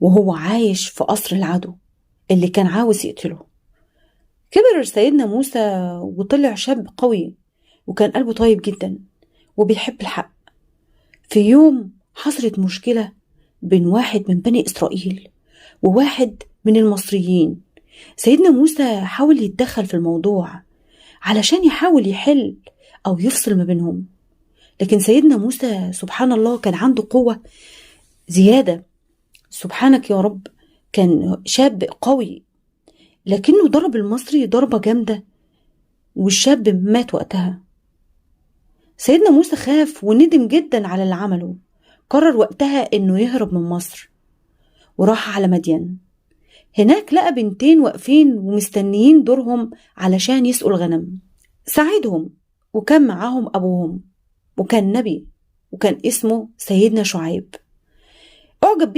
وهو عايش في قصر العدو اللي كان عاوز يقتله. كبر سيدنا موسى وطلع شاب قوي، وكان قلبه طيب جدا وبيحب الحق. في يوم حصلت مشكلة بين واحد من بني إسرائيل وواحد من المصريين. سيدنا موسى حاول يتدخل في الموضوع علشان يحاول يحل أو يفصل ما بينهم، لكن سيدنا موسى سبحان الله كان عنده قوة زيادة، سبحانك يا رب، كان شاب قوي، لكنه ضرب المصري ضربة جامدة والشاب مات وقتها. سيدنا موسى خاف وندم جدا على اللي عمله، قرر وقتها انه يهرب من مصر وراح على مدين. هناك لقى بنتين واقفين ومستنيين دورهم علشان يسقوا الغنم. ساعدهم وكان معاهم أبوهم، وكان نبي وكان اسمه سيدنا شعيب. أعجب بيه.